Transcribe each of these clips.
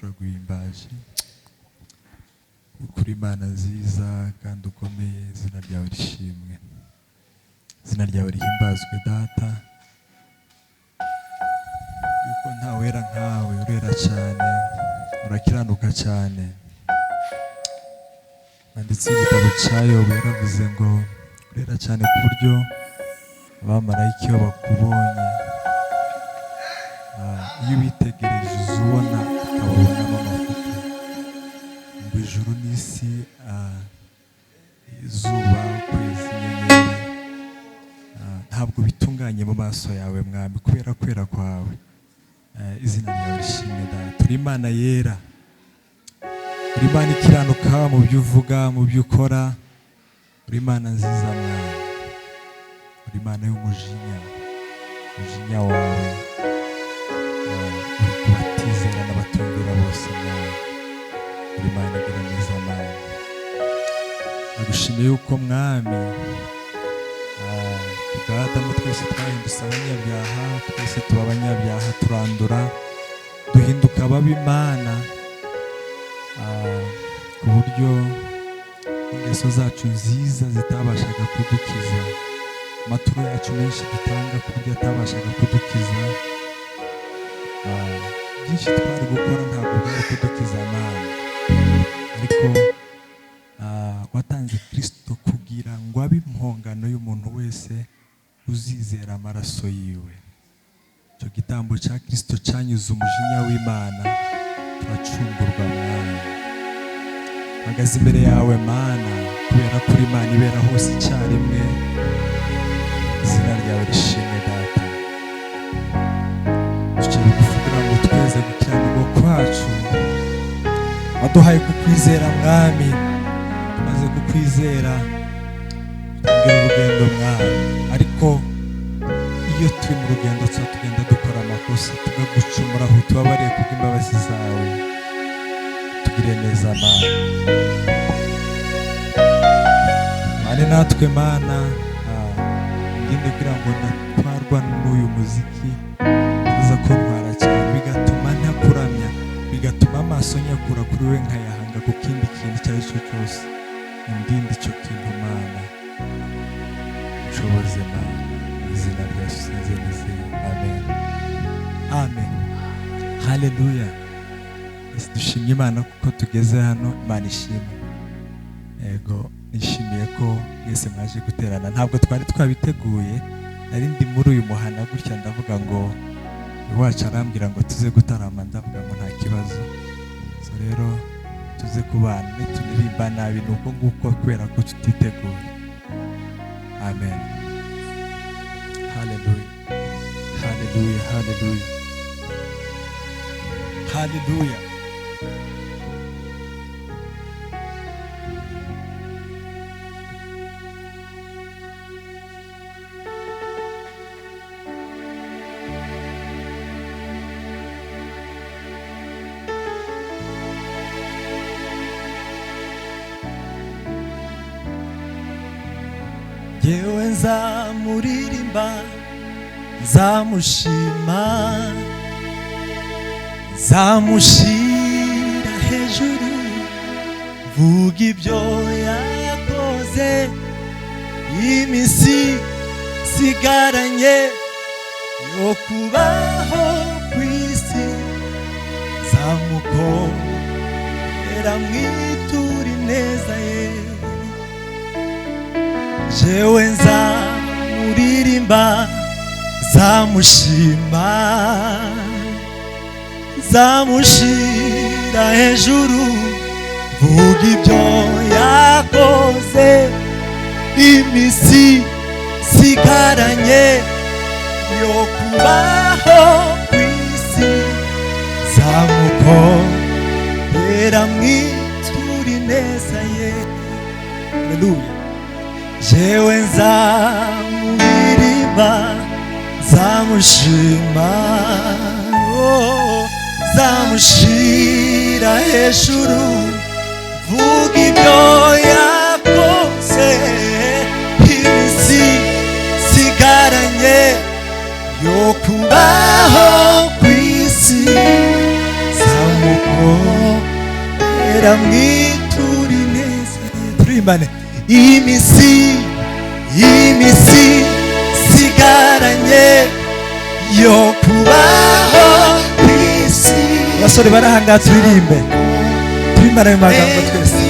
Turaguhimbaje ukuri, Imana nziza kandi ukomeye. Izina ryawe rishimwe, izina ryawe rihimbazwe, Data, yuko ntawera nkawe. Urera cyane, urakiranuka cyane. Wanditse igitabo cya Yobu yaravuze ngo urera cyane ku buryo abamarayika iyo bakubonye, iyo ubitegereje uza ubona ukababonamo amavuta, ngo ijuru n'isi, izuba, ukwezi, inyenyeri, ntabwo bitunganye mu maso yawe, Mwami, kubera kwera kwawe. Izina ryawe rishimwe, Data. Uri Imana yera, uri Imana ikiranuka mu byo uvuga, mu byo ukora. Uri Imana nziza, Mwami. Uri Imana y'umujinya. Umujinya wawe uri ku batizera n'abatumvira bose, Mwami. Uri Imana igira neza, Mana. Ndagushimiye yuko, Mwami, kubwa Adamu twese twahindutse abanyabyaha, twese tuba abanyabyaha, turandura, duhinduka ababi, Imana, ku buryo ingeso zacu nziza zitabashaga kudukiza, amaturo yacu menshi dutanga ku buryo atabashaga kudukiza. Byinshi twari gukora ntabwo byari kudukiza, Mana, ariko watanze Kirisito kugira ngo abe impongano y'umuntu wese uzizera amaraso yiwe. Icyo gitambo cya Kirisito cyanyuze umujinya w'Imana, turacungurwa. Mwami, mpagaze imbere yawe, Mana, kubera ko uri Imana ibera hose icyarimwe. Izina ryawe rishimwe, Data. Duciye bugufi kugira ngo tweze gukiranirwa kwacu. Waduhaye kukwizera, Mwami. Tumaze kukwizera tutangira urugendo, Mwami, ariko iyo turi mu rugendo tuba tugenda dukora amakosa, tukagucumuraho. Tubabariye kubw'imbabazi zawe. Tugire neza, Mana. Mane natwe, Mana. Ngende kugira ngo ndatwarwa n'uyu muziki, aza kuntwara cyane, bigatuma ntakuramya, bigatuma amaso nyakura kuri we nkayahanga ku kindi kintu icyo ari cyo cyose. Undinde icyo kintu, Mana. Nshoboze, Mana. Mu izina rya Yesu nsenze nizeye, amen, amen, haleluya. Ese dushimye Imana kuko tugeze hano? Imana ishimwe. Yego, nishimiye ko mwese mwaje guterana. Ntabwo twari twabiteguye. Nari ndi muri uyu muhana gutya, ndavuga ngo iwacu arambwira ngo tuze gutarama, ndavuga ngo nta kibazo. So rero tuze kubana, nituririmba nabi ni uko nguko, kubera ko tutiteguye. Amen, haleluya, haleluya, haleluya, haleluya. Yewe, nzamuririmba, nzamushima, nzamushyira hejuru, vuga ibyo yakoze iminsi sigaranye yo kubaho ku isi. Nzamukorera, mwitura ineza ye. Jewe nzamuririmba, nzamushima, nzamushira hejuru, vuga ibyo yakoze iminsi sigaranye yo kubaho ku isi. Nzamukorera, mwitura ineza ye. Haleluya. Jewe nzamuririmba, nzamushima, oh, nzamushira hejuru, vuga ibyo yakoze iminsi sigaranye yo kubaho ku isi. Nzamukorera mwitura ineza. Turimbane. Iminsi sigaranye yo kubaho kw'isi. Abasore barahangaha, turirimbe, turimbane ayo magambo twese.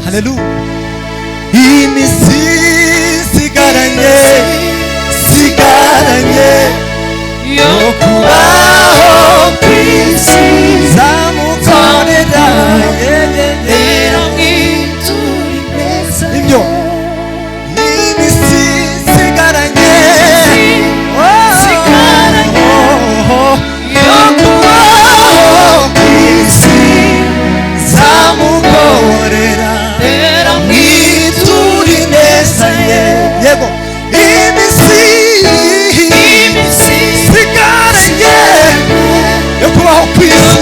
Haleluya. Iminsi sigaranye yo kubaho kw'isi, nzamukorera ibyo. Iminsi sigaranye yo kubaho kw'isi, nzamukorera mwitura ineza ye. Yego. Iminsi sigaranye yo kubaho kw'isi,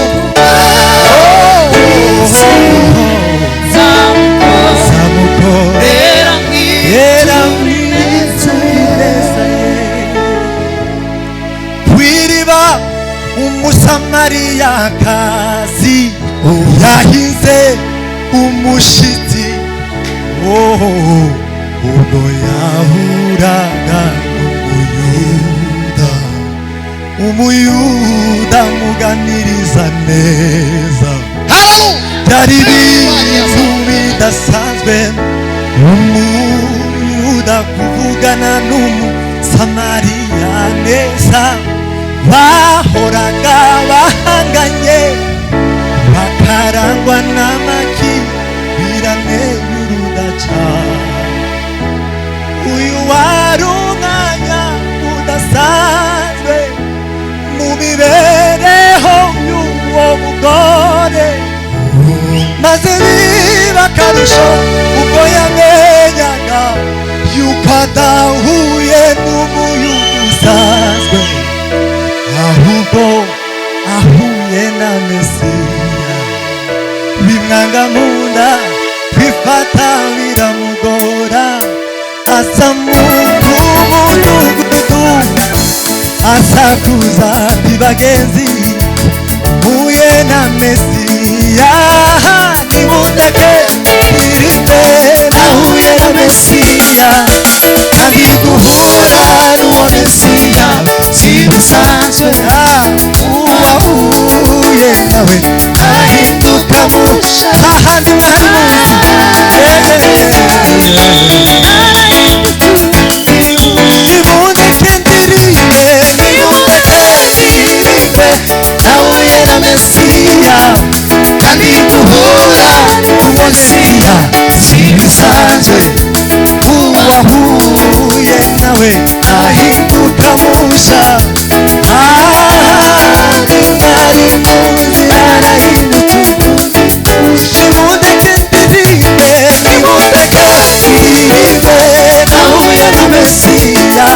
nzamukorera mwitura ineza ye. Kw'iriba umusamariyakazi yahize umushitsi, oh, ubwo yahuraga n'umuyuda, umuyuda amuganiriza neza. Byari ibintu bidasanzwe umuyuda kuvugana n'umusamariya neza, bahoraga bahanganye, bakarangwa n'amakimbirane y'urudaca. Uyu wari umwanya udasanzwe mu mibereho y'uwo mugore, maze biba akarusho ubwo yamenyaga yuko adahuye n'umuyuda usanzwe, ahubwo ahuye na Mesiya. Bimwanga mu nda, kwifata biramugora, azamuka umudugudu asakuza ati: "Bagenzi, mpuye na Mesiya, nimundeke ndirimbe, nahuye na Mesiya." Kandi guhura n'uwo Mesiya si bisanzwe, uwahuye nawe ahinduka musha. Ahandi mwari muzi. Nimundeke ndirimbe, nimundeke ndirimbe, nahuye na Mesiya. Kandi guhura n'uwo Mesiya si bisanzwe, uwahuye nawe ahinduka musha. Ahandi mwari muzi arahindutse. Nimundeke ndirimbe, nimundeke ndirimbe, nahuye na Mesiya.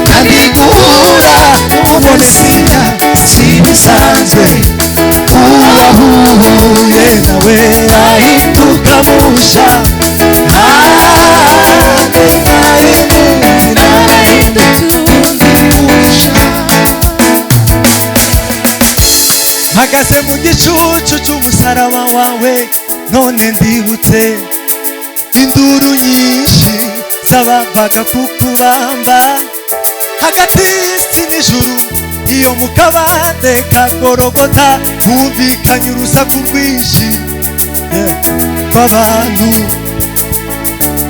Kandi guhura n'uwo Mesiya si bisanzwe, uwahuye nawe ahinduka musha. Ahandi mwari muzi Mpagaze mu gicucu cy'umusaraba wawe, none ndibutse induru nyinshi z'abavaga kukubamba. Hagati y'isi n'ijuru, iyo mu kabande ka Gorogota, humvikanye urusaku rwinshi, yeah, rw'abantu.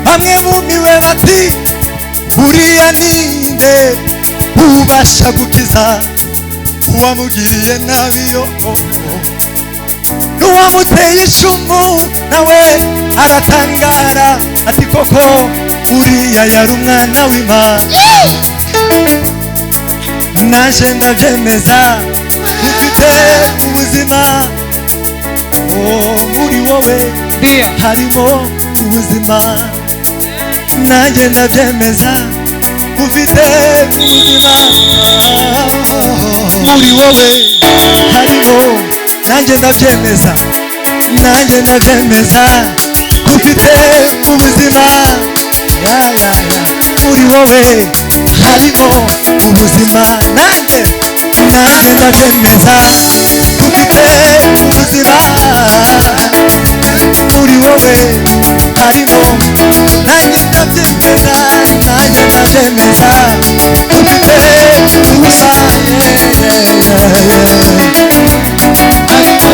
Bamwe bumiwe bati: "Uriya ninde ubasha gukiza uwamugiriye nabi?" Yo, n'uwamuteye icumu nawe aratangara ati: "Koko uriya yari umwana w'Imana." Naje ndabyemeza, ufite ubuzima, oh, muri wowe harimo ubuzima. Nanjye ndabyemeza, ufite ubuzima, muri wowe harimo. Nanjye ndabyemeza, nanjye ndabyemeza, ufite ubuzima, ya ya ya, muri wowe harimo ubuzima. Nanjye Nanjye ndabyemeza ufite ubuzima muri wowe harimo. Nanjye ndabyemeza, nanjye ndabyemeza ufite ubuzima harimo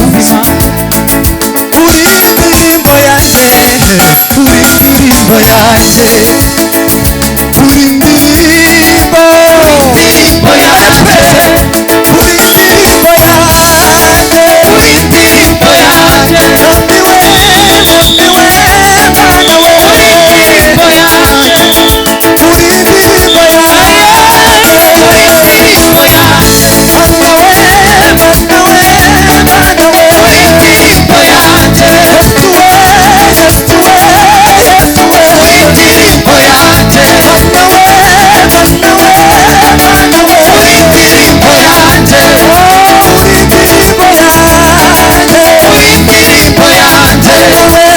ubuzima. Uri indirimbo yanjye, uri indirimbo yanjye, uri indirimbo, indirimbo yanjye, uri indirimbo yanjye, uri indirimbo yanjye, Mwami we, Mwami we, Mana we, uri indirimbo yanjye, uri indirimbo yanjye, uri indirimbo yanjye, Mana we, Mana we, Mana we, uri indirimbo yanjye, Yesu we, Yesu we, Yesu we, uri indirimbo yanjye, Mana we, Mana we, Mana we, uri indirimbo yanjye, oh, uri indirimbo yanjye, uri indirimbo yanjye, we,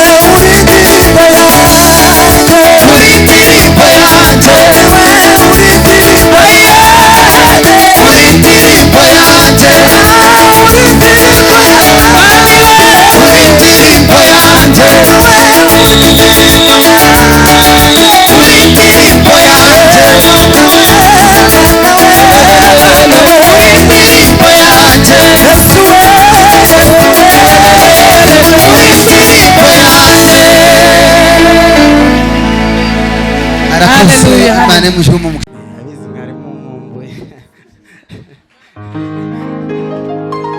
uri indirimbo yanjye, uri indirimbo yanjye, we, uri indirimbo yanjye, uri indirimbo yanjye, ah, uri indirimbo yanjye, uri indirimbo yanjye, we, uri indirimbo yanjye, uri indirimbo yanjye, Mana we, Mana we, uri indirimbo yanjye, Yesu we, Yesu we, uri indirimbo yanjye. Arakoze. Hallelujah. Imana imujye mu Abizi mwari mumumbuye.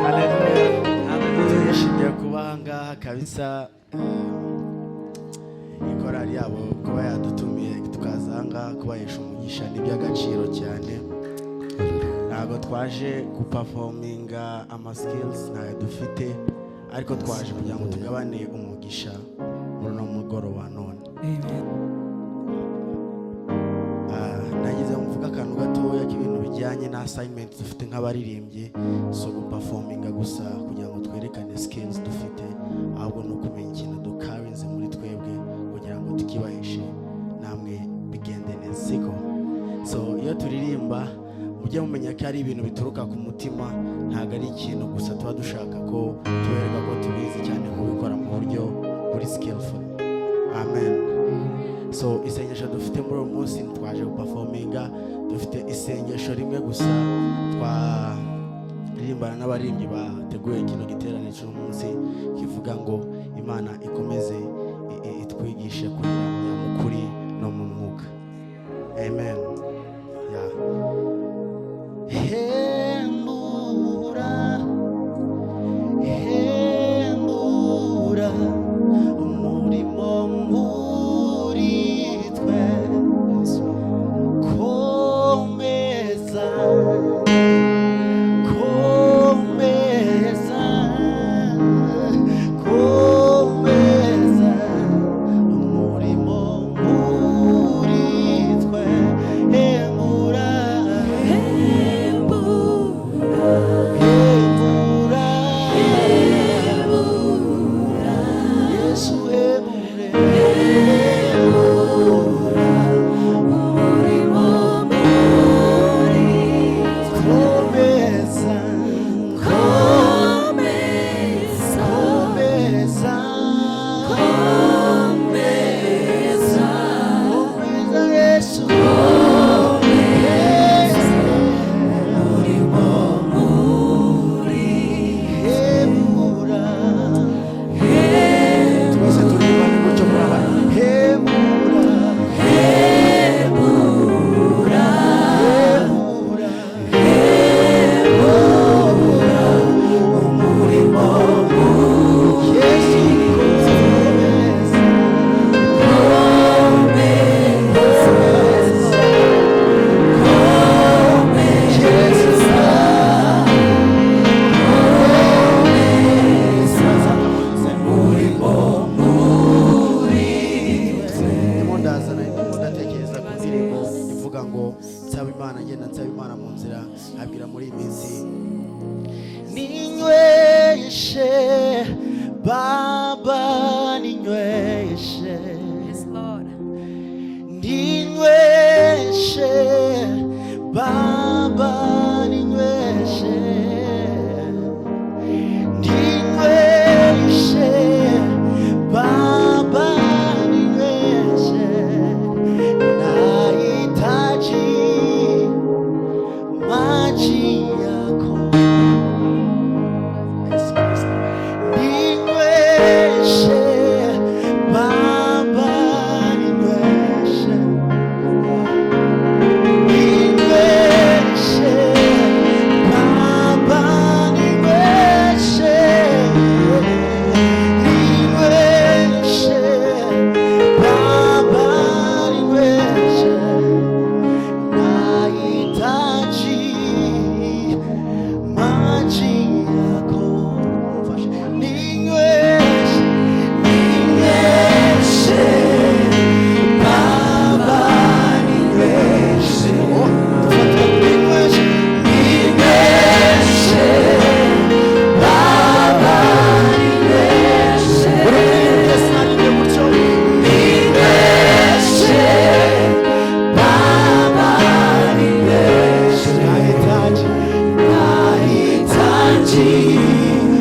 Haleluya. Turishimiye kuba aha ngaha kabisa. Ikorali yabo kuba yadutumiye tukaza aha ngaha kubahesha umugisha ni iby'agaciro cyane. Ntabwo twaje guperforminga ama skills, ntayo dufite, ariko twaje kugira ngo tugabane umugisha muri uno mugoroba none. Ah, nagize mvuga akantu gatoya k'ibintu bijyanye na assignment dufite nk'abaririmbyi. Si uguperforminga gusa kugira ngo twerekane skills dufite, ahubwo ni ukumenya ikintu dukarinze muri twebwe kugira ngo tukibaheshe namwe bigende neza, siko? So iyo turirimba, mujye mumenya ko ari ibintu bituruka ku mutima, ntabwo ari ikintu gusa tuba dushaka ko tubereka ko tubizi cyane kubikora mu buryo buri skillful. Amen. So isengesho dufite muri uyu munsi, twaje guperforminga, dufite isengesho rimwe gusa twaririmbana n'abaririmbyi bateguye kino giterane cy'uyu munsi, kivuga ngo Imana ikomeze itwigishe kuyiramya mu kuri no mu mwuka. Amen. Yeah. Hembura, hembura umurimo muri twe, komeza, komeza, komeza umurimo muri twe.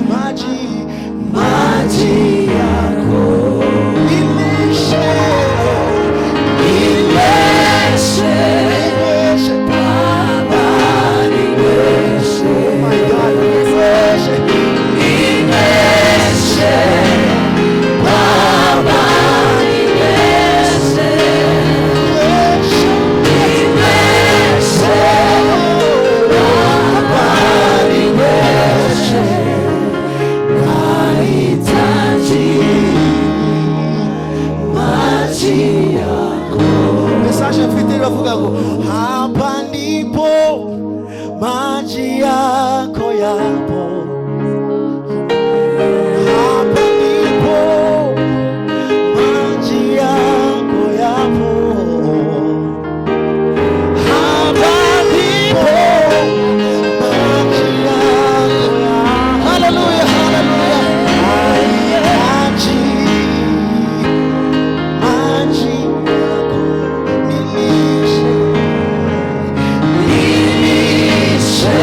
maji, maji yako nilishe, nilishe, nilishe Baba, nilishe. Oh my God, nilishe, nilishe Baba, nilishe, nilishe Baba, nilishe. Nahitaji maji yako. Message mfite iravuga ngo hapa ndipo maji yako yapo, hapa ndipo maji yako yapo, hapa ndipo maji yako yapo. Haleluya, haleluya. Nahitaji maji yako nilishe, nilishe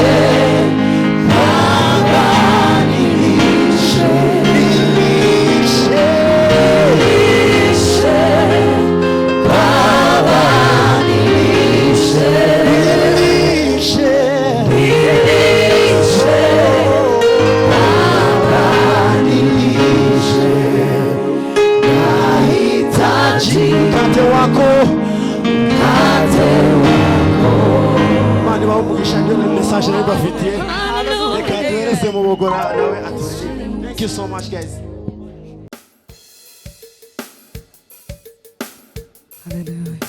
Baba, nilishe, nilishe, nilishe Baba, nilishe, nilishe, nilishe Baba, nilishe. Nahitaji mkate wako, mkate wako. Imana ibahe umugisha, niyo ni message nari mbafitiye. Reka duhereze mu bugora nawe aturirimbe. Thank you so much, guys. Hallelujah.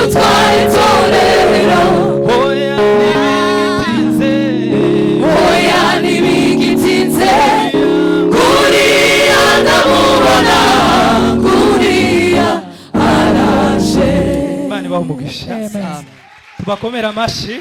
Gutwara itorero. Oya, ntibitinze. Oya, ntibigitinze, kuriya ndamubona, kuriya araje. Imana ibaha umugisha, tubakomere amashyi.